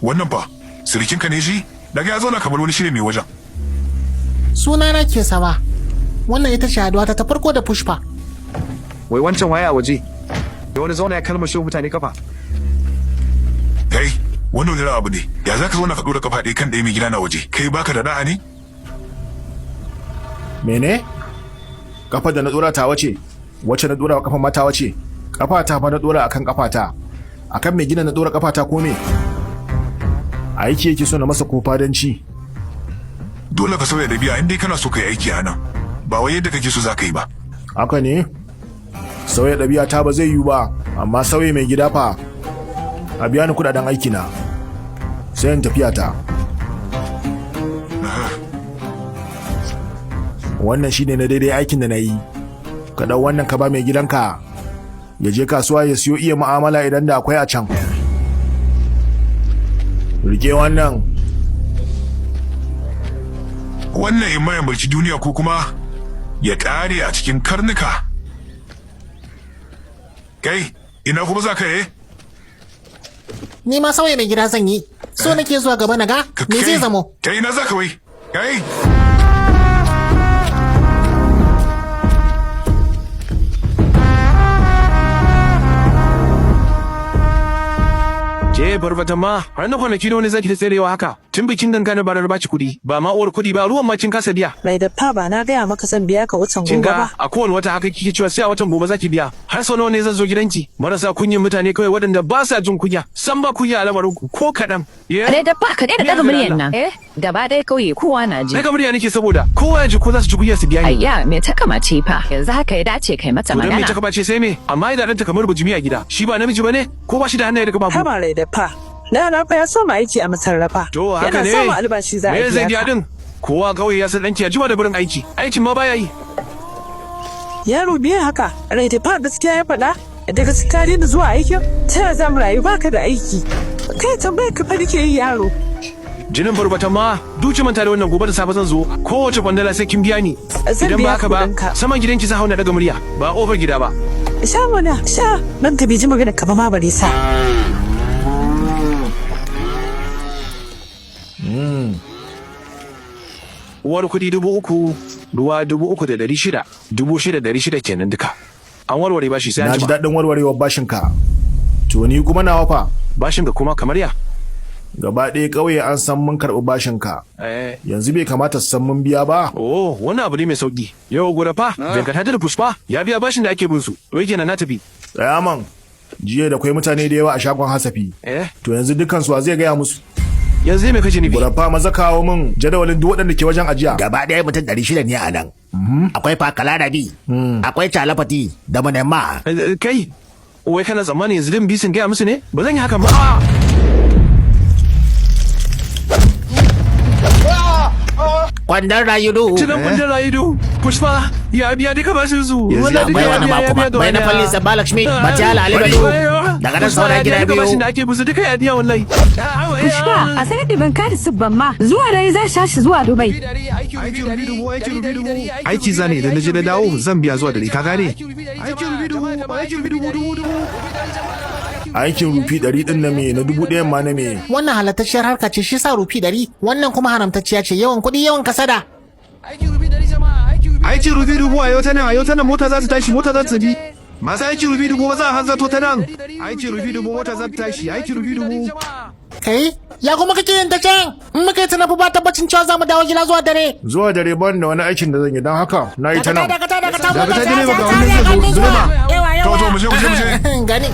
Wannan fa, sirikinka ne shi? Daga ya zauna kamar wani shine mai wajen. Sunana ke sawa. Wannan ita ce haduwa ta farko da Pushpa. Wai wancan waye a waje? Da wani zauna ya kalmashe mutane kafa. Kai, wannan wani abu ne. Ya za ka zauna ka ɗora kafa ɗaya kan ɗaya mai gida na waje? Kai baka da da'a ne? Mene? Kafa da na dora ta wace? Wacce na dora wa kafa mata wace? Kafa ta fa na dora akan kafata. Akan mai gina na dora kafata ko me? Aiki yake so na masa ko fadanci. Dole ka sauya dabi'a in dai kana so ka yi aiki a nan. Ba wai yadda kake so za ka yi ba. Haka ne? Sauya ɗabi'a ta ba zai yiwu ba, amma sauya mai gida fa. A biya ni kuɗaɗen aiki na. Sai in tafiya ta. Wannan shine na daidai aikin da na yi. Ka ɗau wannan ka ba mai gidanka. Ya je kasuwa ya siyo iya mu'amala idan da akwai a can. Rike wannan. Wannan in ma ya mulki duniya ko kuma ya ƙare a cikin karnuka. Kai, ina kuma za ka yi? Ni ma sauya mai gida zan yi. So nake zuwa gaba na ga me zai zamo. Kai ina za ka wai? Kai! Ke barbata ma har na kwanaki nawa ne zaki ta tserewa haka? Tun bikin ganga na barar baci kuɗi, ba ma uwar kuɗi ba ruwan ma kin kasa biya. Mai da fa ba na gaya maka zan biya ka watan Kin gobe ga ba. a kowane wata haka kike cewa sai a watan gobe zaki biya. Har sau nawa ne zan zo gidanki? Marasa kunyin mutane kawai waɗanda ba sa jin kunya. San ba kunya a lamarin ku ko kaɗan. Dai da ba ka daina daga muryan nan. Eh, gaba ɗaya kauye kowa na ji. Daga murya nake saboda kowa ya ji ko za su ji kunya su biya ni. Ayya, me ta kamace fa? Yanzu haka ya dace kai mata To don me magana. ta kamace sai me? Amma idan ɗanta kamar bujimi a gida. Shi ba namiji bane? Ko ba shi da hannaye da kafafu? Haba rai da fa. Na na fa ya soma aiki a masarrafa. To haka Yana ne. samun albashi za a Me zai biya biya ka. din? Kowa kauye ya san ɗanki ya jima da barin aiki. Aikin ma baya yi. Yaro biye haka, rai da fa gaskiya ya faɗa. Da gaskiya ka daina zuwa aikin, ta yaya za mu rayu baka da aiki? Kai tambayar ka fa nake yi yaro. Jinin barbatan ma duci manta da wannan gobe da safe zan zo kowace kwandala sai kin biya ni. Zan Idan ba biya haka ba kuɗinka. saman gidanki za hau na daga murya ba ofar gida ba. Sha mana, sha. Nan ka bai ji magana ka ba ma bare sa. Uwar kuɗi 3,000 ruwa 3,600 6,600 kenan duka. An warware bashi sai Na an ji jima. daɗin warwarewar bashinka. To ni kuma nawa fa? Bashin ka kuma kamar ya? Gaba ɗaya ƙauye an san mun karɓi bashinka. Eh. Yanzu bai kamata su san mun biya ba. Oh, wannan abu ne mai sauki. Yau gura fa, Venkata da Pushpa ya biya bashin da ake bin su. Wai kenan na tafi. Tsaya man. Jiya da kwai mutane da yawa a shagon hasafi. Eh. To yanzu dukkan su wa zai gaya musu? Yanzu me kace nufi? Gurafa maza kawo min jadawalin duk waɗanda ke wajen ajiya. Gaba ɗaya mutum 600 ne a nan. Akwai fakala da bi, akwai calafati da manema. Kai, wai kana tsammani yanzu din bisin gaya musu ne? Ba zan yi hakan ba. Kwandon rayudu. Tunan kwandon rayudu. Pushpa ya biya duka bashin su. Yanzu akwai wani ma kuma. Bai na fallisa Balakshmi, Batiyala Alibadu. Daga nan saura gida Duka bashin biyu. da ake musu duka ya biya wallahi. Pushpa, a sanar da ban kada subban ma zuwa dare zai shashi zuwa Dubai. Aiki zane idan na je na dawo zan biya zuwa dare ka gane? Aikin rufi 100 ɗin na me na 1,000 ma na me. Wannan halattacciyar harka ce shi sa rufi 100, wannan kuma haramtacciya ce yawan kuɗi yawan kasada. Aikin rufi 1,000 a yau ta nan a yau ta nan mota za ta tashi mota za ta tafi. Masu aikin rufi 1,000 ba za a hanzarto ta nan. Aikin rufi 1,000 mota za ta tashi aikin rufi 1,000. Kai, ya kuma kake yin ta can? In muka yi ta nafi ba tabbacin cewa za mu dawo gida zuwa dare. Zuwa dare ban da wani aikin da zan yi don haka na yi ta nan. Dakata, dakata, mota Dakata tsaya, direba tsaya, ga wannan tsaya, zai zo, ganin zuwa. direba. Yawa, yawa. To, to, mu je, mu je, mu je. Gani.